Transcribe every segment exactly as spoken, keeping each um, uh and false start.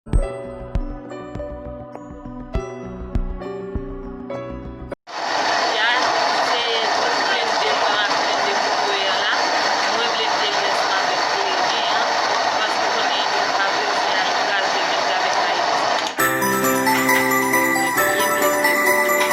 Ya, se blende m nan ak blende kokoye a la. Mwen blende li ansanm avèk kleren an, paske w konnen nou pa bezwen al kraze menm jan avèk Ayiti. Mwen byen blende kokoye a.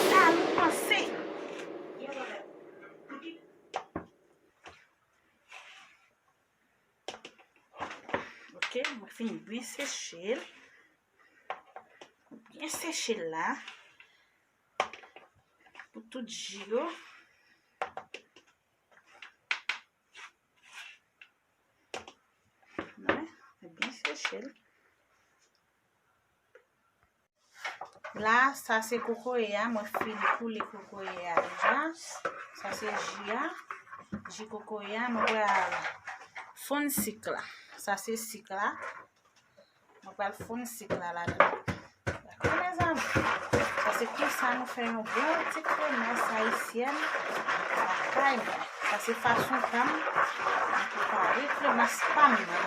Sa nou panse. Ok, mwen fin byen seche l. Byen seche l la. Pou tout ji yo. Mwen byen seche l. La, sa se kokoye a, mwen fin koule kokoye a deja. Sa se ji a, ji kokoye a, mwen pral fonn sik la. Sa se sik la. Mwen pral fonn sik la ladan. Dakò, mezanmi? Sa se konsa nou fè yon bon ti kremas ayisyèn lakay mwen. Sa se fason pa m mwen prepare kremas pa m nan.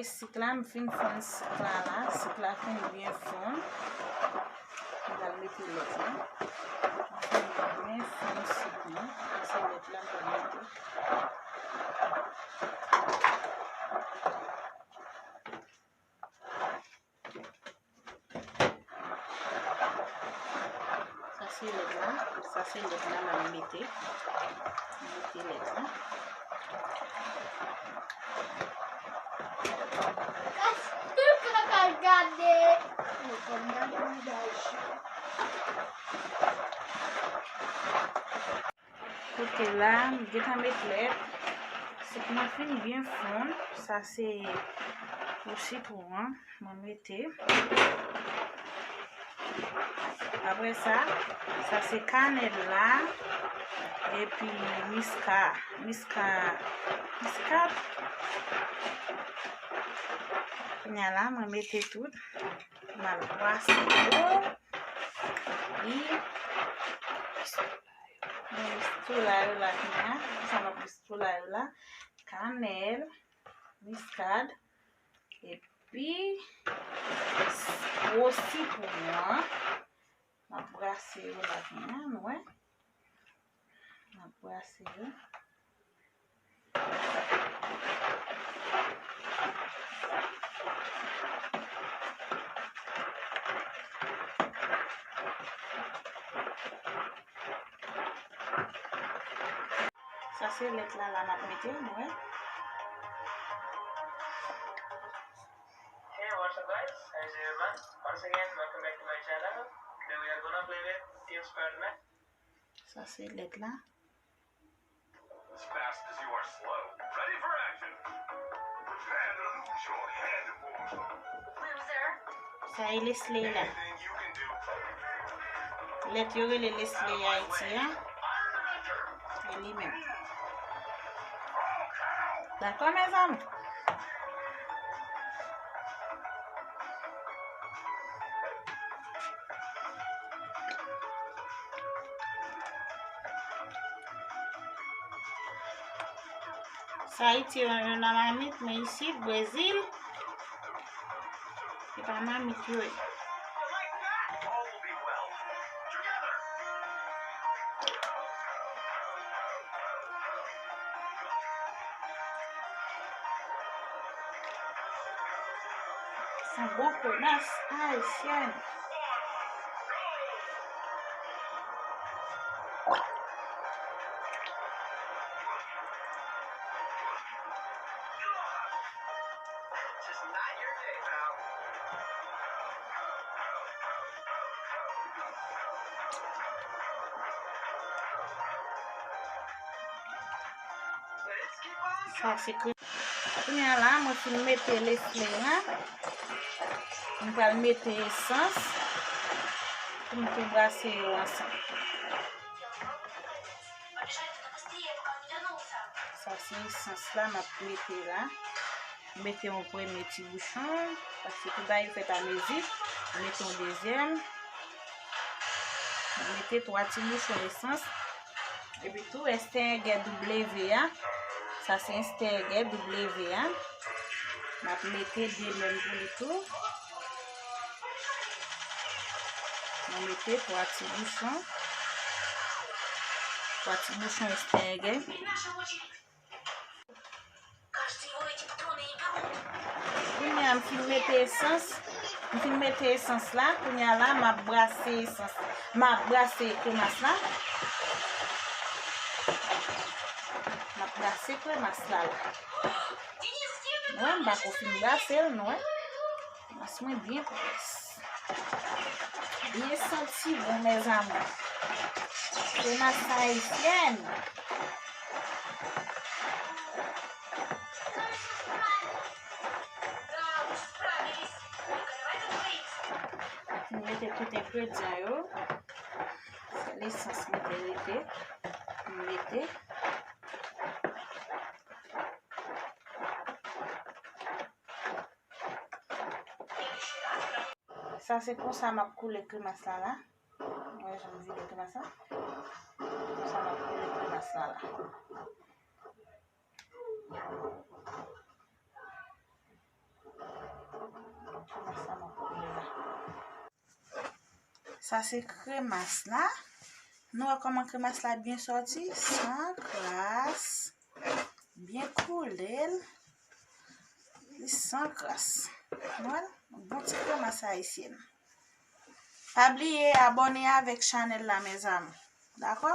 Sik la, m fin fonn sik la la. Sik la fin byen fonn. M pral mete lòt la. M fin byen fonn sik la. Sa se lòt la m pral mete. Sa se lèt la, sa se lèt la m ap mete. Mete lèt la. Gade. Kote la, m gentan met lèt. Sik mwen fin byen fonn. Sa se pou sitwon an, mwen mete. Apre sa, sa se kanèl la, epi miska, miska, miska. Kounye a la, mwen mete tout. M al brase yo. Epi, Mwen pistola yo la kounye a. Sa m ap pistola yo la. Kanèl, miskad, epi gwo sitwon an. M ap brase yo la kounye a, nou wè. M ap brase yo. Sa se lèt la, la m ap mete, nou wè. Hey, what's up, guys? How is everyone? Once again, welcome back to my channel. Today we are gonna play with Team Spider-Man. Sa se lèt la. As fast as you are slow. Ready for action. Prepare to lose your head, Warzone. Sa e Leslie la. Anything you can do. Lèt yo rele Leslie Ayiti a. E li menm. Dakò, mezanmi? Sa Ayiti yo nan mamit, men isit, Brezil, se pa mamit yo ye. Sa gwo kremas ayisyèn. Sa se kri. Kounye a la, mwen fin mete Leslie an. Mwen pral mete esans pou m tou brase yo ansanm. Sa se esans la m ap mete la. M mete yon premye ti bouchon, paske tout bagay fèt a mezi. M mete yon dezyèm. M mete twa ti bouchon esans. Epi tou, estègè W a. Sa se estègè W a. M ap mete de menm pou li tou. Mwen mete twa ti bouchon. Twa ti bouchon estègè. Kounye a, m fin mete esans. M fin mete esans la. Kounye a la, m ap brase esans. M ap brase kremas la. M ap brase kremas la la. Nou wè, m pako fin brase l, nou wè. Mas mwen byen pwès. Byen santi bon, mes amours. Se mas ayisyèn. Fin mete tout engredyan yo. Sèl esans mwen te rete. M mete. Sa se konsa m ap koule kremas la la. Mwen jan m vide kremas la. Konsa m ap koule kremas la la. Sa se kremas la. Nou wè kòman kremas la byen sòti? San kras. Byen koule l. Li san kras. Nou wè l? Bon ti kremas ayisyèn. Pa bliye abòne avèk chanèl la, mezanmi. Dakò?